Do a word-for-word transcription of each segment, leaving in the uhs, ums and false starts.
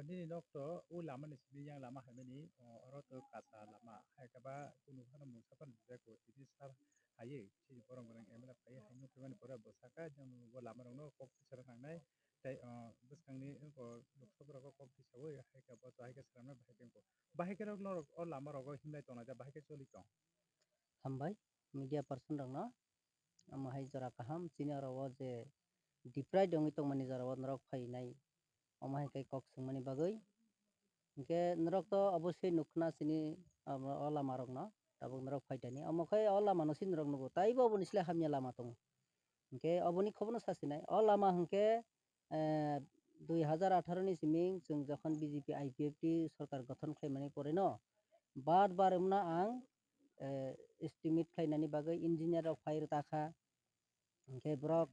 Nini nok to o lama ni simi yang lama hai mani, o, oro to kacha lama. Hai khe ba kunu phano mungsa phano rijak bo tini sar hai, chini borok borok M L A phai hai nung phai mani pore bo saka jang bo lama rok no kok tisana nangnai. Tai, o, bwskang ni wngkha Lok Sabha rok kok tisawi hai khe bo to hai khe swnamnai bahai khe wngkha. Bahai khe rok norok o lama rogo himlai tongnai da bahai khe choli tong. Hambai media person rok no. Omo hai jora kaham chini oro o je deprived wngwi tongmani jora o norok phainai, omo hai khe kok swngmani bagwi. Hinkhe norok to oboswi nukna chini omo o lama rokno tabuk norok phaitani. Omo khe o lama no si norok nugo, taibo oboni slai hamya lama tongo. Hinkhe oboni khobono sasinai. O lama hinkhe eh, dui hazar atharo ni simi chwng jokhon B J P I P F T sorkar gothon khlaimani pore no bar bar wngmano ang, eh, estimate khlainani bagwi engineer rok phai rwta kha. Hinkhe borok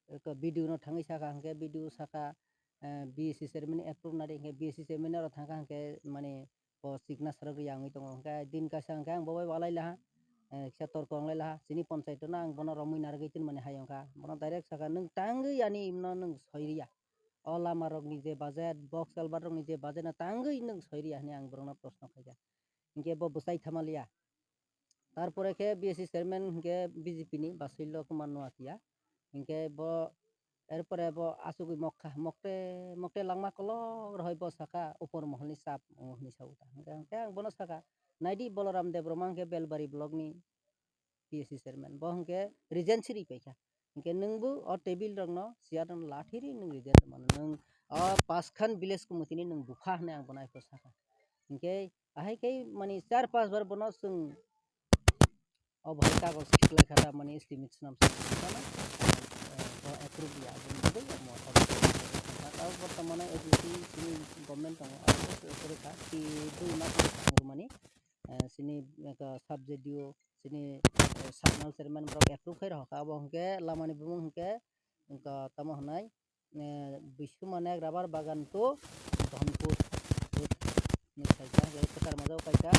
eko B D O no thangwi sakha, hinkhe B D O sakha, eh, B S C chairman approve nadi, hinkhe B S C chairman oro thangkha, hinkhe mani bo signature rok yang wngwi tongo. Hwnkhe din kaisa hwnkhe ang bo bai walai laha, eh, kisa torko wnglai laha. Chini ponchaito no ang bono romwi narwgwi tini mani hai wngkha. Bono direct sakha, "Nwng tangwi ani imno nwng soi riya. O lama rokni je budget, box culvert rokni je budget no tangwi nwng soi riya," hwnwi ang borokno proshno khaikha. Hinkhe bo bwchai thama liya. Tarpore khe B S C chairman hinkhe B J P ni Basilok Kumar Noatia. Hinkhe bo Erpore bo asugwi mokha, mokte, mokte langma kolok rohoi bo saka, upor moholni chap, o hwnwi sa uta. Hwnkhe, hwnkhe ang bono saka, naidi Boloram Debbarma hwnkhe Belbari block ni P S C chairman. Bo hwnkhe resign siri paikha. Hwnkhe nwngbo o table rokno, chair rokno lathiri nwng resign mano. Nwng o Paskhan village committee ni nwng bupha hwnwi ang bono aipho saka. Hwnkhe ahai khe mani char panch bar bono chwng Obo hai kagoj khlai kha ta mani estimate swnam swnam kha na, eh, bo approve ya, aboni bagwi omo order kha. Tao bortomano A D C chini government tongo, abo se kwrwi kha, twi dui mas wng mani, eh, chini, eh, sub D D O, chini, eh, sub nal chairman borok approve khai rokha, abo hwnkhe lamani bumung hwnkhe, wngkha tamo hwnai, eh, Biswanayak rubber bagan to Dhanpur road ni side o, kwchar majao kaisa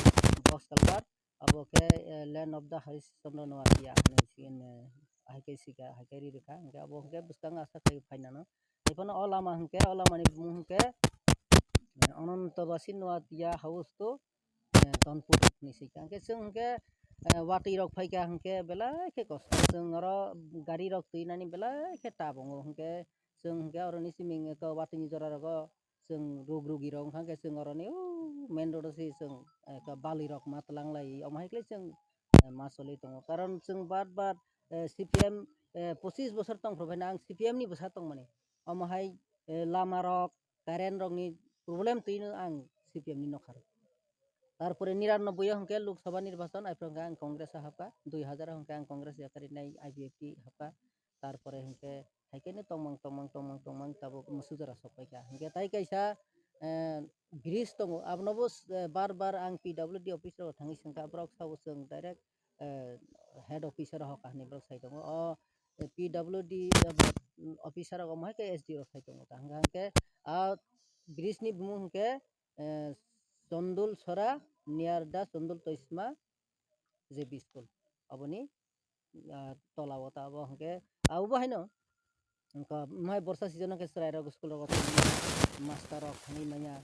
box culvert, abo khe, eh, land of the Harish Chandra Noatia hinwi si, eh, hai khe sika, hai khe ri rwkha, hwnkhe abo hwnkhe bwskango asa khai phainano. Haiphano o lama hwnkhe, o lamani bumung hwnkhe, eh, Ananto Basi Noatia house to, eh, Dhanpur ni sika. Hwnkhe chwng hwnkhe, eh, watwi rok phaikha hwnkhe belai khe kosto. Chwng oro gari rok twinani belai khe tabungo hwnkhe chwng hwnkhe oroni siming eko watwini jora rogo chwng rug rugi rok wngkha khe chwng oroni o main road o se chwng eko bali rok ma twlang lai omo hai khe chwng, eh, ma choli tongo. Karon chwng bar bar, eh, C P M, eh, pochis bosor tong phuru phaina ang C P M ni bwsa tongmani. Omo hai, eh, lama rok, current rokni problem twino ang C P M ni nokha rw. Tarpore niranoboi o hwnkhe Lok Sabha nirbachon, aphuru hwnkhe ang Congress o hapkha, dui hazar o hwnkhe ang Congress yakarwi nai I P F T hapkha, tarpore hwnkhe hai khe no tongmang, tongmang, tongmang, tongmang tabuk Musujara sok paikha. Hwnkhe tai kaisa, eh, bridge tongo, abonobo, eh, bar bar ang P W D office rogo thangwi swngkha, borok sabo chwng direct, eh, head officer o hokha hinwi borok sai tongo. O, eh, P W D, eh, officer rok omo hai khe S D O rok sai tongo ta. Hwnkha hwnkhe, ah, bridge ni bumung hwnkhe, eh, Chondul Sora near the Chondul Toisma J B school. Aboni, ah, tola o ta abo hwnkhe, ah, obo haino. Wngkha, omo hai borsa season o khe chwrai rok school rogo thangwi manya, master rok thangwi manya.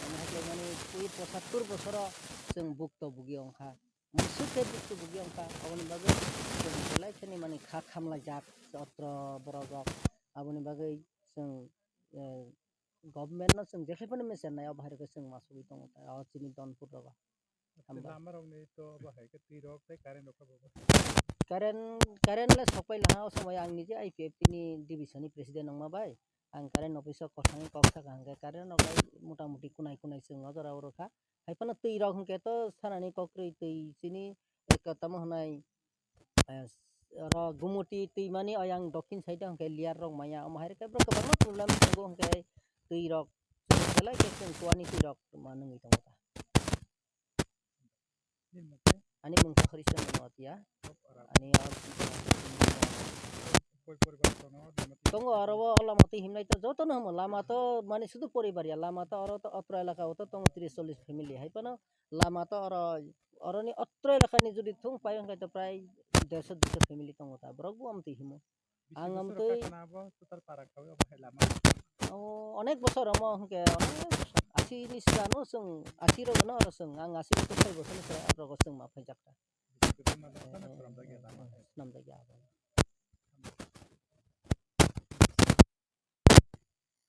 Omo hai khe mani twi pochattor bosoro chwng bukto bugi wngkha. Musuk khe bukto bugi wngkha. Aboni bagwi chwng belai kheno mani kha khamlaijak otro borok rok. Aboni bagwi chwng, eh, government no chwng jephai phano mechennai, o bahai rok khe chwng masugwi tongo ta, o chini Donpur rogo. Hambai. Lama rokni to bahai khe twi rok tei current rok khe bo bahai. Current, current le sokpai laha, o somoi ang nije I P F T ni division ni president wngma bai. Ang current office o kwthangwi kok sakha hwnkhe current rok bai mota moti kunai kunai chwng o jora o rwkha. Hai phano twi rok hwnkhe to sanani kok kwrwi twi chini eko tamo hwnai, eh, oro Gumuti twimani oyang dokhin side o hwnkhe layer rok maya, omo hai khe borok kwbangma problem tongo hwnkhe twi rok belai khe chwng kuani twi rok ma nungwi tongo ta. Ani mung khe Harichand Noatia. Ani o tongo oro o lama twi himnai to joto no himo lama to mani sudu poribar ya lama to oro to otro elaka o to tongo tris chollis family hai phano lama to oro oroni otro elaka ni jodi thung pai hwnkhe to prai derso duiso family tongo ta borok bo amtwi himo. Ang amtwi. Bisi bosor wngkha khana abo total para khawi obo hai lama. O, onek bosor omo hwnkhe, onek bosor. Asi ni swkang no chwng, asi rogo no oro chwng, ang asi bosor, soi bosor ni swkang rogo chwng ma phaijak kha. Swnamjakya abo.